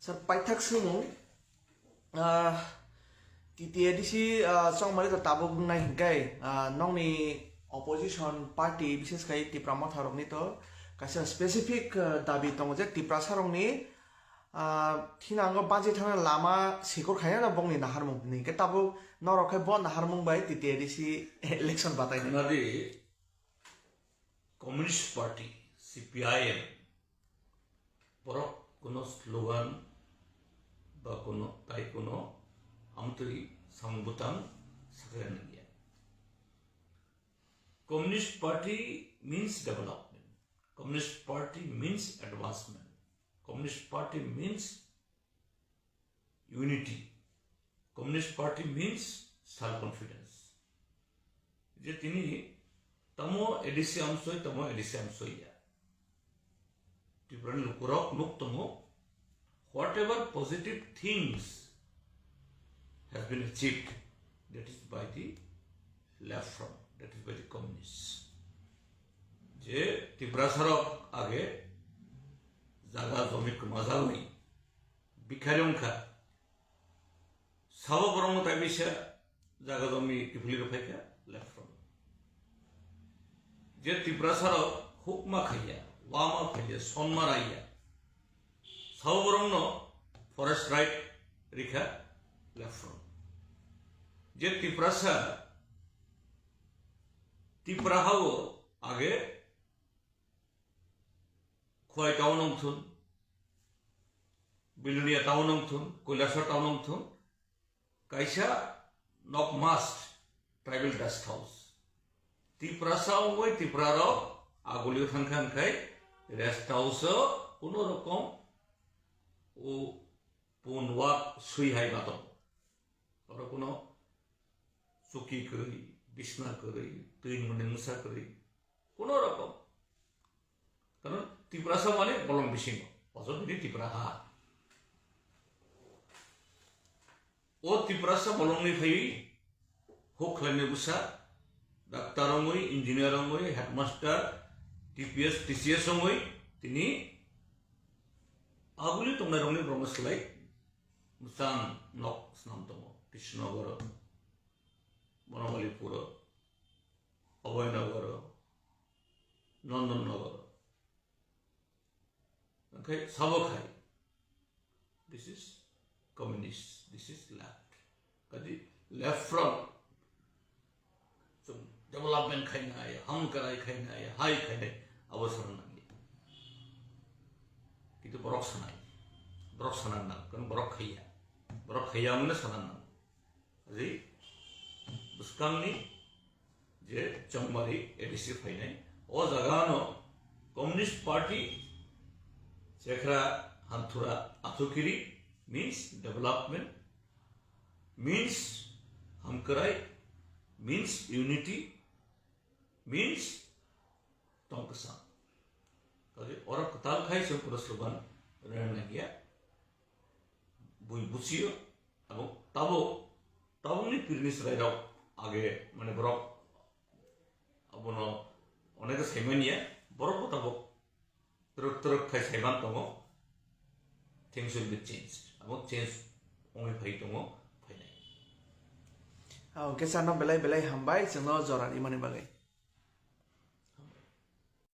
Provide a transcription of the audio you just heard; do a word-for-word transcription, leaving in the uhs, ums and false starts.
Sir, paithak swngmung, ah, T T A D C, ah, chongmani to tabuk wngnai hinkhe, ah, nokni opposition party, bises khai Tipra Motha rokni to kaisa specific, ah, dabi tongo je Tiprasa rokni, ah, thinango baji thangna lama sikor khaina no bongni naharmung hwnwi. Hinkhe tabuk norok khe bo naharmung bai T T A D C election batai. Khwnadi, Communist Party, C P I M, borok kuno slogan ba kuno, tai kuno amtwi samung bwtang sakle nangya. Communist Party means development. Communist Party means advancement. Communist Party means unity. Communist Party means self confidence. Je tini tamo A D C amsoi, tamo A D C amsoi ya. Tiprani lukurok nuk tongo, whatever positive things has been achieved, that is by the left front, that is by the communists. Je Tiprasarok age jaga jomi kwmajagwi bikhari wngkha. Sabo borokno tai bisa jaga jomi kiphilwi rwphaikha left front. Je Tiprasarok hukma khaiya, wama khaiya, sonma raiya, sabo borokno forest right rikha left front. Je Tiprasa, Tipra hao age Khwai town wngthun, Bilonia town wngthun, Kailasor town wngthun, kaisa nok must tribal rest house. Tiprasa wngwi Tiprarok agulio thangkha hwnkhai rest house-o kuno rokom o pun wak swi hai ma tongo. Oro kuno chuki kwrwi, bisna kwrwi, twi mwnwi mwsa kwrwi, kuno rokom. Karon Tiprasa mane bolong bisingo, ojo bini Tipra ha. O Tiprasa bolongni phaiwi huk khlainai bwsa, doctor wngwi, engineer wngwi, headmaster, T P S, T C S wngwi tini aguli tongnairokni borokno swlai mwchang nok swnam tongo, Krishnogoro, Bonomalipuro, Abhayanogoro, Nondonnogoro. Hwnkhe sabo khai, this is communist, this is left. Kadi left front, chwng development khainai, hamkrai khainai, hai khainai, abo sana nangya. Kintu borok sanai, borok sana nang, kan borok khaiya, borok khaiya mane sana nang. Ri bwskangni je chongmari A D C phainai, o jagano Communist Party Chekhra Hanthura Athukiri means development, means hamkrai, means unity, means tongkasang. Kaje oro kwtal khai chwng kuro slogan rwna nangya. Bui buchiyo, abo tabuk, tabukni pirni chwrairok age, mane, borok abono onek saimanya, borokbo tabuk twrwk twrwk khai saiman tongo, things will be changed, abo change wngwi phai tongo, phainai. Ah, okay, sir, no belai belai hambai, chwngno jora rimani bagwi.